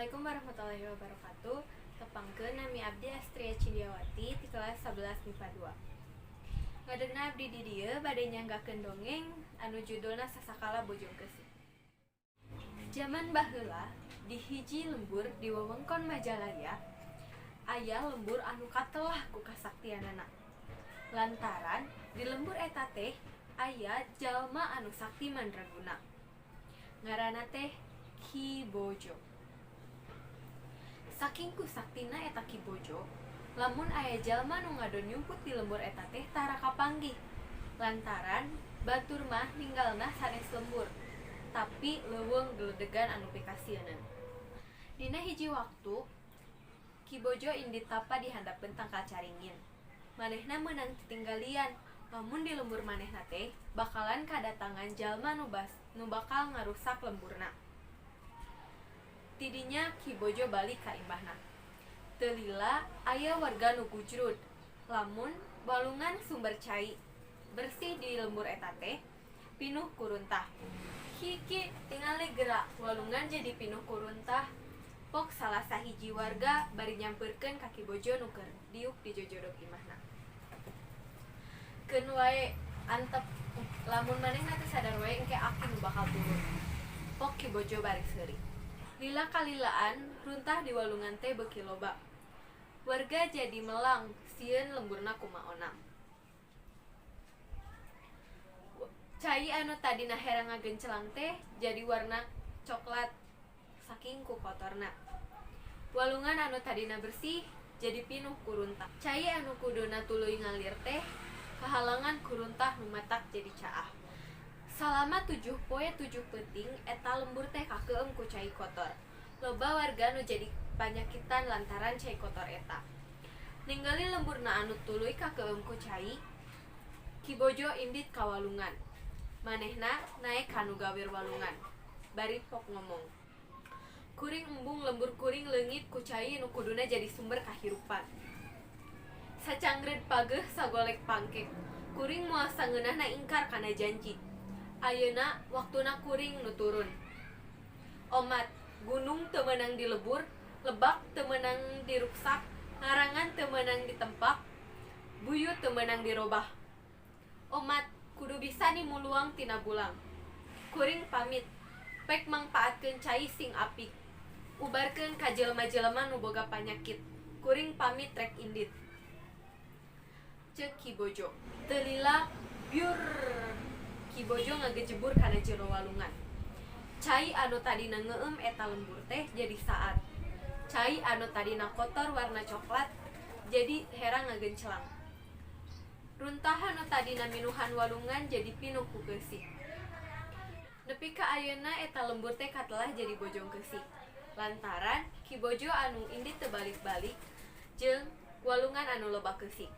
Assalamualaikum warahmatullahi wabarakatuh. Tepangkeun, nami abdi Astria Cindiawati ti kelas 11 MIPA 2. Ngadegna abdi di dieu bade nyanggakeun dongeng anu judulna Sasakala Bojong Keusik. Jaman baheula, di hiji lembur di wewengkon Majalaya, aya lembur anu katelah ku kasaktianana. Lantaran di lembur eta teh aya jalma anu sakti mandraguna. Ngaranna teh Ki Bojo. Saking ku saktina eta Ki Bojo, lamun aya jalma nu ngadon nyumput di lembur eta teh tara kapanggih. Lantaran batur mah ninggalna sanes lembur, tapi leuweung geledegan anu pikasieuneun. Dina hiji waktu, Ki Bojo indit tapa di handapeun tangkal caringin. Manehna meunang titinggalian lamun di lembur manehna teh bakalan kadatangan jalma nu bakal ngarusak lemburna. Tidinya Ki Bojo balik ka imahna. Teu lila aya warga nu gujrud lamun walungan sumber cai bersih di lembur eta teh pinuh ku runtah. "Ki, Ki, tingali geura, walungan jadi pinuh ku runtah," pok salah sahiji warga bari nyampeurkeun ka Ki Bojo nu keur diuk di jojodog imahna. "Keun wae, antep, lamun manehna teu sadar wae engke aki nu bakal turun," pok Ki Bojo bari seuri. Lila kalilaan runtah di walungan teh beuki loba. Warga jadi melang sieun lemburna kumaona. Cai anu tadina herang ngagencelang teh jadi warna coklat saking ku kotorna. Walungan anu tadina bersih jadi pinuh ku runtah. Cai anu kuduna tuluy ngalir teh kahalangan ku runtah nu matak jadi caah. Salama 7 poe 7 peuting eta lembur teh kakeueum ku cai kotor. Loba warga nu jadi panyakitan lantaran cai kotor eta. Ningali lemburna anu tuluy kakeueum ku cai, Ki Bojo indit ka walungan. Manehna naek ka nu gawir walungan. Bari pok ngomong, "Kuring embung lembur kuring leungit ku cai nu kuduna jadi sumber kahirupan. Sacangreud pageuh sagolek pangkek. Kuring moal sangeunahna ingkar kana janji. Ayeuna waktuna kuring nu turun. Omat, gunung teu meunang dilebur, lebak teu meunang diruksak, ngarangan teu meunang ditempak, buyut teu meunang dirobah. Omat, kudu bisa nimuluang tina bulang. Kuring pamit, pek mangpaatkeun cai sing apik. Ubarkeun ka jelema-jelema nu boga panyakit. Kuring pamit rek indit," ceuk Ki Bojo. Teu lila, byur, Ki Bojo ngagejebur kana jero walungan. Cai anu tadina ngeueum eta lembur teh jadi saat. Cai anu tadina kotor warna coklat jadi herang ngagencelang. Runtah anu tadina minuhan walungan jadi pinuh ku keusik. Nepi ka ayeuna eta lembur teh katelah jadi Bojong Keusik. Lantaran Ki Bojo anu indit teu balik-balik jeung walungan anu loba keusik.